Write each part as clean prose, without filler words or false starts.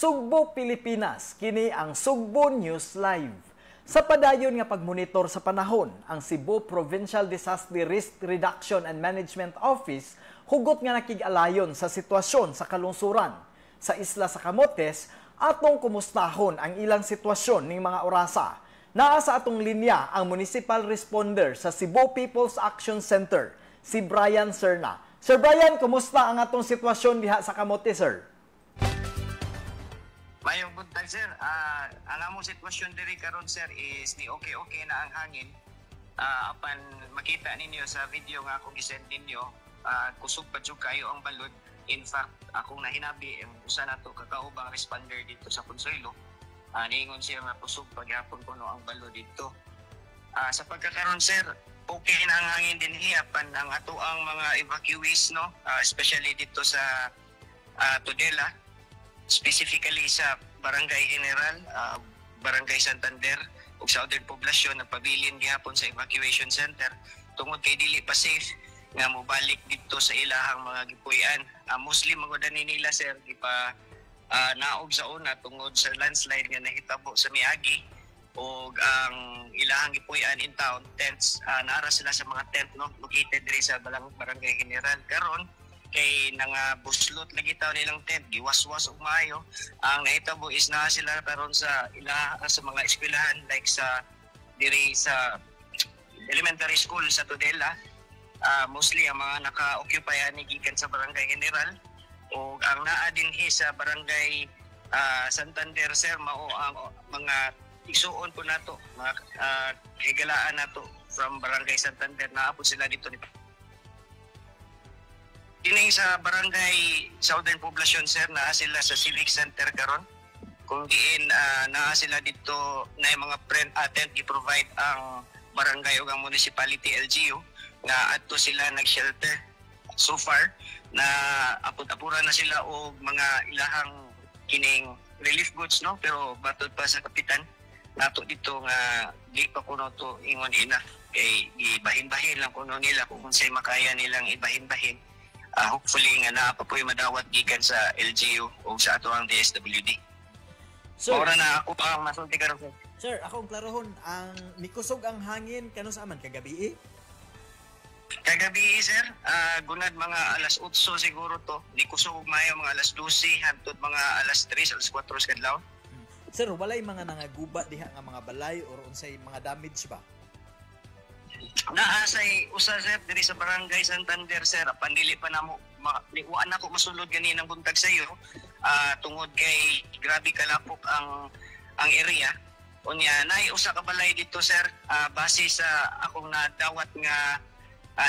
Sugbo, Pilipinas. Kini ang Sugbo News Live. Sa padayon nga pagmonitor sa panahon, ang Cebu Provincial Disaster Risk Reduction and Management Office hugot nga nakig-alayon sa sitwasyon sa kalungsuran. Sa isla sa Camotes, atong kumustahon ang ilang sitwasyon ning mga orasa. Naa sa atong linya ang Municipal Responder sa Cebu People's Action Center, si Brian Serna. Sir Brian, kumusta ang atong sitwasyon diha sa Camotes, sir? Mayong buntag, sir. Ang among sitwasyon diri karon, sir, is ni okay-okay na ang hangin. Apan makita ninyo sa video nga akong gisend ninyo, kusog pa jud kayo ang balod. In fact, akong nahinabi ang usa nato kakaubang responder dito sa Consuelo. Niingon siya nga kusog paghapon kuno ang balod dito. Sa pagkakaron, sir, okay na ang hangin dinhi, apan ang ato ang mga evacuees, no, especially dito sa Tudela, specifically sa Barangay General, Barangay Santander ug Southern Poblacion, nagpabilin gihapon sa evacuation center tungod kay dili pa safe nga mobalik didto sa ilahang mga gipuy-an. Mostly magud ani nila, sir, gipa naog sa una tungod sa landslide nga nahitabo sa miagi, ug ang ilahang gipuy-an in town tents, naara sila sa mga tent, no, located diri sa Barangay General. Karon kay nanga buslot lagi taw nilang tent, giwaswas og maayo. Ang nahitabo is naa sila karon sa ila sa mga eskwelahan, like sa diri sa elementary school sa Tudela. Mostly ang mga naka-occupy ani gikan sa Barangay General, ug ang naa dinhi sa Barangay Santander, sir, mao ang mga isuon po nato, mga higalaan nato from Barangay Santander. Naa po sila dito ni Kining sa Barangay Southern Poblacion, sir, naa sila sa Civic Center karon. Kung diin naa sila dito na yung mga print tent i-provide ang barangay o ang municipality LGU nga adto sila nag-shelter. So far na apot-apura na sila og mga ilahang kining relief goods, no, pero batod pa sa kapitan nato dito nga di pa kuno to ingon enough kay gibahin-bahin lang kuno nila kung unsay makaya nilang ibahin-bahin. Hopefully nga naa pa po'y madawat gikan sa LGU o sa ato ang DSWD. Sir, Mora na ako pa ang masulti karon, sir. Sir, akong klarohon, ang nikusog ang hangin kanus aman kagabi? Kagabi, sir, gunad mga alas 8 siguro to. Nikusog og maayo mga alas 12 hangtod mga alas 3, alas 4 sa kadlaw. Sir, walay mga nangaguba diha nga mga balay or unsay mga damage ba? Naa say usa, sir, diri sa Barangay Santander, sir, apan dili pa namo wa na ko masulod ganinang buntag sa iyo, tungod kay grabe kalapok ang area. Unya naay usa ka balay dito, sir, base sa akong nadawat nga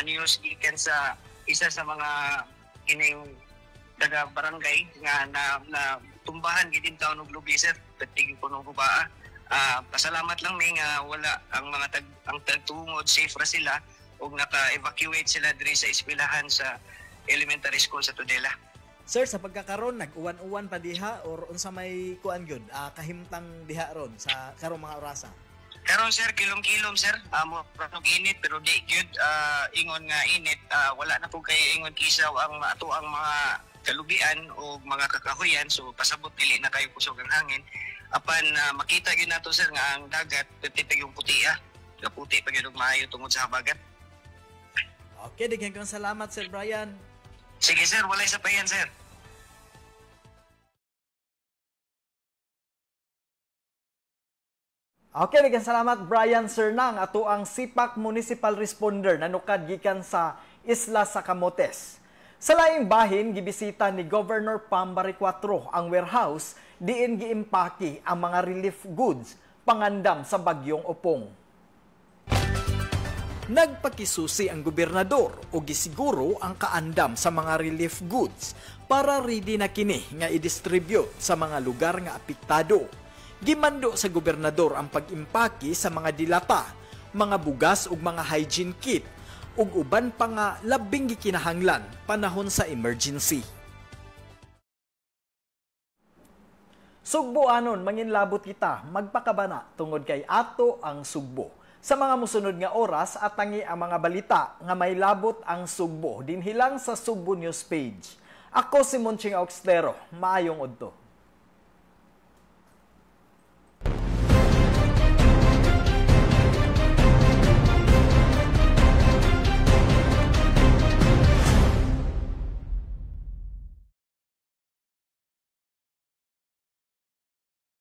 news gikan sa isa sa mga kining taga barangay nga na tumbahan gid taon og lubi, sir, pertig kuno gubaa. Pasalamat lang mi nga wala ang mga tagtungod, safe ra sila ug naka-evacuate sila diri sa eskwelahan sa elementary school sa Tudela. Sir, sa pagkakaron nag-uwan-uwan pa diha or unsa may kuan gyud, kahimtang diha ron sa karong mga orasa? Karon, sir, kilom-kilom, sir. Murag init pero di gyud ingon nga init, wala na po kay ingon kisaw ang ato ang mga kalubian o mga kakahuyan, so pasabot dili na kayo kusog ang hangin. Apan makita gyud nato, sir, nga ang dagat perti yung puti, kaputi pa gyud og maayo tungod sa habagat. Okay, daghan kang salamat, Sir Brian. Sige, sir, walay sapayan, sir. Okay, daghang salamat Brian Sernang, ato ang Sipak Municipal Responder nanukad gikan sa Isla sa Camotes. Sa laing bahin, gibisita ni Governor Pam Baricuatro ang warehouse diin giimpake ang mga relief goods pangandam sa bagyong Opong. Nagpakisusi ang gobernador o gisiguro ang kaandam sa mga relief goods para ready na kini nga i-distribute sa mga lugar nga apektado. Gimando sa gobernador ang pag-impake sa mga dilata, mga bugas ug mga hygiene kit ug uban pa nga labing gikinahanglan panahon sa emergency. Sugboanon manginlabot kita, magpakabana tungod kay ato ang Sugbo. Sa mga musunod nga oras, atangi ang mga balita nga may labot ang Sugbo dinhi lang sa Sugbo News page. Ako si Monching Auxtero, maayong udto.